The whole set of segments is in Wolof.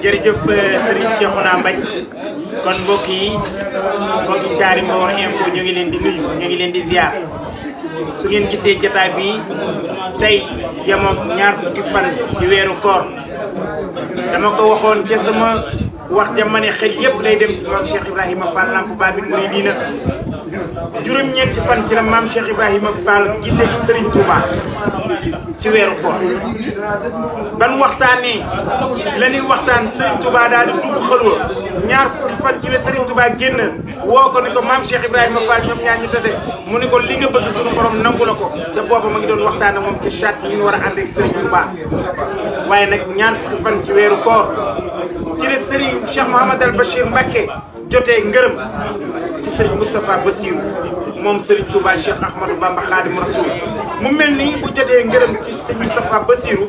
jërëjëf Serigne Cheikhouna Mbaye kon mbokk yi mbokki Thiary Mbawar Info ñu ngi leen di nuyu ñu ngi leen di ziar su ngeen gisee jotaay bi tey yemook ñaar fukki fan ci weeru koor dama ko waxoon ca sama wax jamane xel yépp lay dem ci maam Cheikh Ibrahima Fall Lamp Babil Mouridina juróom-ñeenti fan ci la maam Cheikh Ibrahima Fall gisee ci Serigne Touba ci weeru koor ban waxtaanee la ñuy waxtaan Serigne Touba daal di dugg xalwa ñaar fukki fan ci la Serigne Touba génn woo ko ni ko maam Cheikh Ibrahima Fall ñoom ñaar ñu tase mu ni ko li nga bëgg sunu borom nangu la ko te booba ma ngi doon waxtaan ak moom ci chat yi ñu war a ànd ak Serigne Touba waaye nag ñaar fukki fan ci weeru koor ci la Serigne Cheikh Mouhamadal Bachir Mbacké jotee ngërëm ci Serigne Moustapha Bassirou moom Serigne Touba Cheikh Ahmadou Bamba Khadim Rasoul mu mel ni bu jotee ngërëm ci Serigne Moustapha Bassirou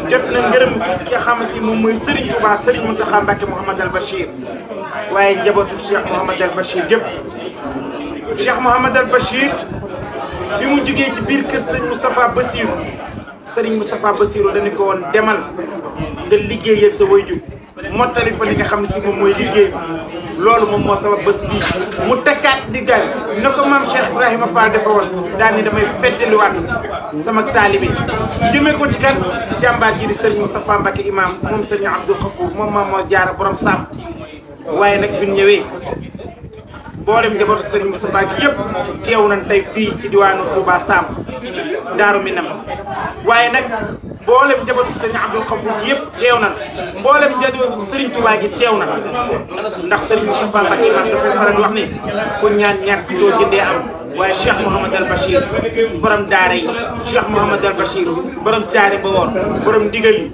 jot na ngërëm ki nga xam si moom mooy Serigne Touba Serigne Mountakha Mbacké Mouhamadal Bachir waaye njabootu Cheikh Mouhamadal Bachir gépp Cheikh Mouhamadal Bachir bi mu jugee ci biir kër Serigne Moustapha Bassirou Serigne Moustapha Bassirou dañu ko woon demal nga liggéeyal sa wayju mottali fa li nga xam ne si moom mooy liggéey loolu moom moo sabab bés bii mu tekkaat di gay na ko maam Cheikh Ibrahima Fall defe woon daal ni damay feddaliwaat sama taalibe jëmee ko ci kan jàmbaar ji di Serigne Moustapha Mbacké imam moom Serigne Abdou Khafour moom maam moo jaara borom Sam waaye nag bi ñu ñëwee boolem njabootu Serigne Moustapha gi yëpp teew nañ tey fii ci diwaanu Touba Sam Daaru Minam waaye nag mboolem njabootu Serigne Abdou Khafour gi yëpp teew nañ mboolem njabootu Serigne Touba gi teew nañ ndax Serigne Moustapha Mbacké imam dafay faral di wax ni ku ñaan ñàkk soo jëndee am waaye Cheikh Mouhamadal Bachir borom daara yi Cheikh Mouhamadal Bachir borom Thiary Mbawar borom ndigal yi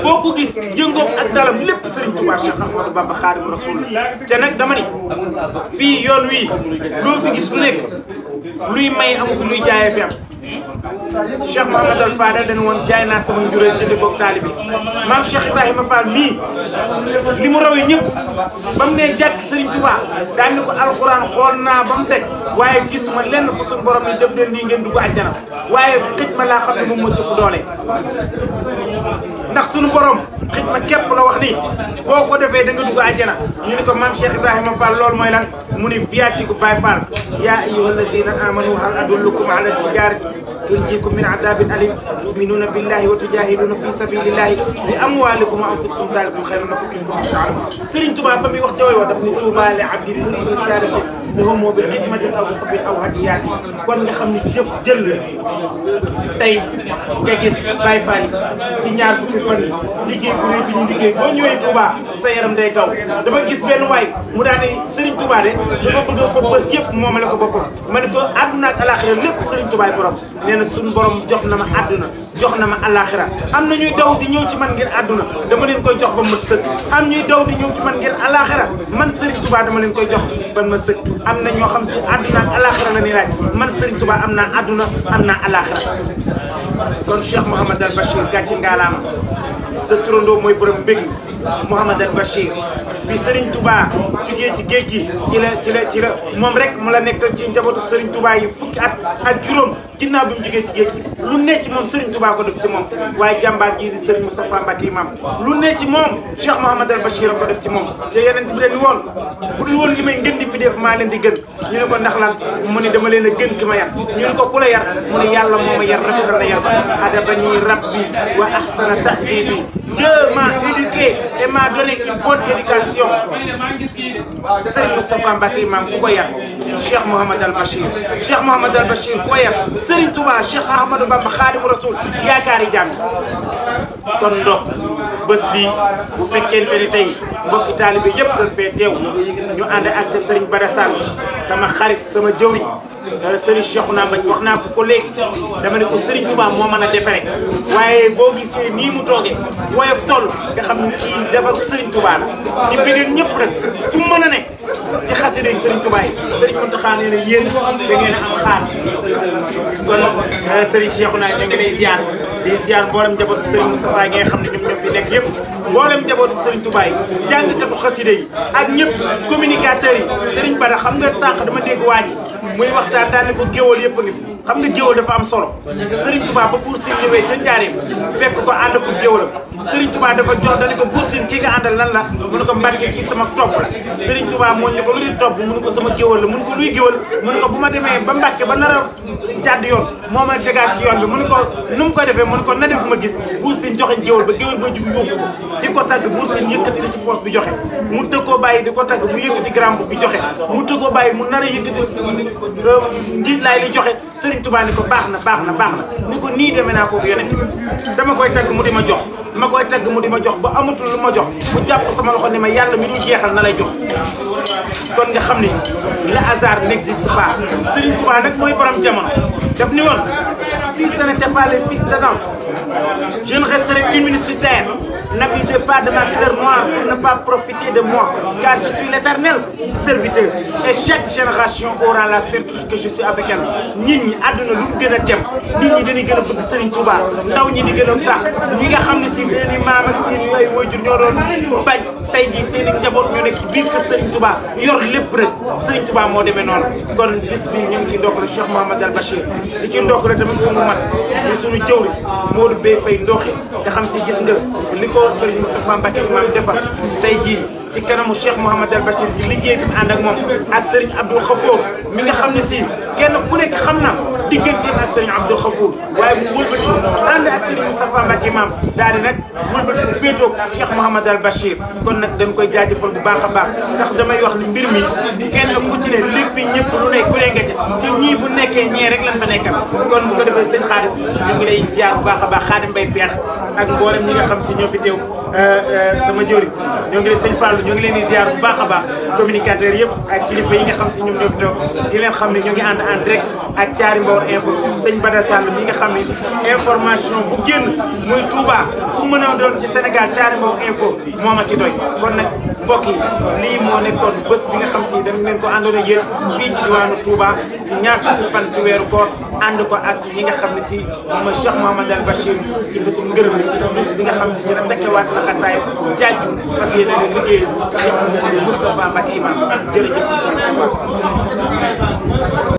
foo ko gis yëngoom ak dalam lépp Serigne Touba Cheikh Ahmadou Bamba Khadim Rasoul te nag dama ni fii yoon wii loo fi gis lu nekk luy may amu fi luy jaayee fi am Cheikh Mouhamadal Fadal dañu woon jaay naa sama njureel jënd koog taalibe maam Cheikh Ibrahima Fall mii li mu rawee ñëpp ba mu nee jàkk Serigne Touba daan ni ko alxuraan xool naa ba mu daj waaye gis ma lenn fa suñu borom ni def leen nii ngeen dugg àjjana waaye xëj ma laa xam ne moom moo ëpp doole ndax suñu borom xidma képp la wax ni boo ko defee da nga dugg àjjana ñu ni ko maam Cheikh Ibrahima Fall loolu mooy lan mu ni viatiku Baye Fall yaa ayyuha alladina amanu hal adullukum ala tijarati tunjikum min adabin alim tuminuna billahi wa tujahiduna fi sabilillahi bi amwalikum wa anfusikum dalikum xayrun lakum in kuntum ta'lamun Serigne Touba ba muy wax ca wooy daf ni Touba li abdin muridin sadatin lahu moo bi xidmatin aw xubbin aw hadiyaati kon nga xam ni jëf jël la tey nga gis Baye Fall ci ñaar fukki fan yi liggéey bu rëy bi ñu liggéey boo ñëwee Touba sa yaram day daw dama gis benn waay mu daal di Serigne Touba de dafa bëgg a fa bës yëpp moomale ko boppam ma ne ko àdduna ak alaxira lépp Serigne Touba borom nee na suñu borom jox na ma àdduna jox na ma alaxira am na ñuy daw di ñëw ci man ngir àdduna dama leen koy jox ba mat sëkk am ñuy daw di ñëw ci man ngir alaxira man Serigne Touba dama leen koy jox ba mat sëkk am na ñoo xam si àdduna ak alaxira la ñuy laaj man Serigne Touba am naa àdduna am naa alaxira kon Cheikh Mouhamad Al Bachir gàcce ngaalaama sa turandoo mooy borom mbég Mouhamad Al Bachir bi Serigne Touba jugee ci géej gi ci la moom rek mu la nekk ci njabootu Serigne Touba yi fukki at ak juróom ginnaaw bi mu jugee ci géej gi lu ne ci moom Serigne Touba ko def ci moom waaye jàmbaar ji di Serigne Moustapha Mbacké imam lu ne ci moom Cheikh Mouhamad Al Bachir ko def ci moom te yeneen bi leen woon bu dul woon li may ngën di bi def maa leen di gën ñu ne ko ndax lan mu ne dama leen a gën ki ma yar ñu ne ko ku la yar mu ne yàlla moo ma yar rafetal na yar ba adabani rabbi wa ahsana ta'dibi Dieu m'a éduqué et m'a donné une bonne éducation Serigne Moustapha Mbacké imam ku ko yar Cheikh Mouhamad Al Bachir Cheikh Mouhamad Al Bachir ku ko yar Serigne Touba Cheikh Ahmadou Bamba Khadimu Rasoul yaakaari jàmm kon ndok bés bi bu fekkente ni tey mbokki taalibe yëpp dañ fee teew ñu ànd ak Serigne Bada Sall sama xarit sama jëwriñ Serigne Cheikhouna Mbaj wax naa ko léegi dama ne ko Serigne Touba moo mën a defere waaye boo gisee nii mu toogee woyof toll nga xam ne kii defar Serigne Touba la di bëggal ñëpp rek fu mu mën a ne ci xasida yi Serigne Touba yi Serigne Mountakha nee na yéen da ngeen a am xaas kon Serigne Cheikhouna ñu ngi lay ziar di ziar mboolem njabootu Serigne Moustapha gi nga xam ne ñoom ñoo fi nekk yëpp mboolem njabootu Serigne Touba yi jàngkatu xasida yi ak ñëpp communicateurs yi Serigne Bada xam nga sànq dama dégg waa ji muy waxtaan daal ne ko géwal yëpp a ngi fi xam nga géwal dafa am solo Serigne Touba ba Buur Siin ñëwee ca Njaareem fekk ko ànd ak géwalam Serigne Touba dafa jox dañu ko Buur Siin kii nga àndal lan la mu ne ko Mbàkke kii sama topp la Serigne Touba moo ñu ko lu di topp mu ne ko sama géwal la mu ne ko luy géwal mu ne ko bu ma demee ba Mbàkke ba nar a jàdd yoon moo ma tegaat ci yoon bi mu ne ko nu mu ko defee mu ne ko na def ma gis Buur Siin joxe géwal ba géwal ba jug yóbbu ko di ko tagg Buur Siin yëkkati di ci poos bi joxe mu tëg koo bàyyi di ko tagg mu yëkkati grand bi joxe mu tëg koo bàyyi mu nar a yëkkati njiit laay li joxe Serigne Touba ni ko baax na ni ko nii demee naa kooku yonent dama koy tagg mu di ma jox ma koy tagg mu di ma jox ba amatul lu ma jox mu jàpp sama loxo ni ma yàlla mi dul jeexal na lay jox kon nga xam ni le hasard n'existe pas Serigne Touba nag mooy borom jamono daf ni woon si ce n'était pas les fils d'Adam je ne resterai une minute sur terre n'abusez pas de ma couleur noire pour ne pas profiter de moi car je suis l'éternel serviteur et chaque génération aura la certitude que je suis avec elle nit ñi àdduna lu mu gën a dem nit ñi dañuy gën a bëgg Serigne Touba ndaw ñi di gën a fàq ñi nga xam ne si seen i maam ak seen ay waajur ñoo doon bañ tey jii seen i njaboot ñoo nekk ci biir kër Serigne Touba yor lépp rek Serigne Touba moo demee noonu kon bis bi ñu ngi ciy ndokkale Cheikh Mouhamad Al Bachir di ci ndokkale tamit sunu mag ñu sunu jëwri Modou Bey Faye Ndoxe nga xam si gis nga li ko Serigne Moustapha Mbacké imam defar tey jii ci kanamu Cheikh Mouhamad Al Bachir di liggéey bi mu ànd ak moom ak Serigne Abdoul Khafour mi nga xam ne si kenn ku nekk xam na digganteem ak Serigne Abdoul Khafour waaye mu wëlbati ànd ak Serigne Moustapha Mbacké imam daal di nag wëlbati bu féetoog Cheikh Mouhamad Al Bachir kon nag dañ koy jaajëfal bu baax a baax ndax damay wax ni mbir mi kenn ku ci ne lépp ñëpp lu ne ku ne nga ca ci ñii bu nekkee ñee rek lañ fa nekkal kon bu ko defee sëñ Khadim ñu ngi lay ziar bu baax a baax Khadim Mbaye Peex ak mboolem ñi nga xam si ñoo fi teew sama jëwri ñoo ngi leen sëñ Fallou ñoo ngi leen di ziar bu baax a baax communicateurs yëpp ak kilifa yi nga xam si ñoom ñoo fi teew di leen xam ne ñoo ngi ànd en direct ak Thiary Mbawar info sëñ Bada Sall mi nga xam ne information bu génn muy Touba fu mu mën a doon ci Sénégal Thiary Mbawar info moo ma ci doy kon nag mbokk yi lii moo nekkoon bés bi nga xam si dañ leen ko àndoon ak yéen fii ci diwaanu Touba ci ñaar fukki fan ci weeru koor ànd ko ak ñi nga xam ne si moom mooy Cheikh Mouhamad Al Bachir ci bésum ngërëm li bés bi nga xam si ci la tekkewaat laxasaay jaaju fas yéene leen liggéey Cheikh Moustapha Mbacké imam jërëjëf Serigne Touba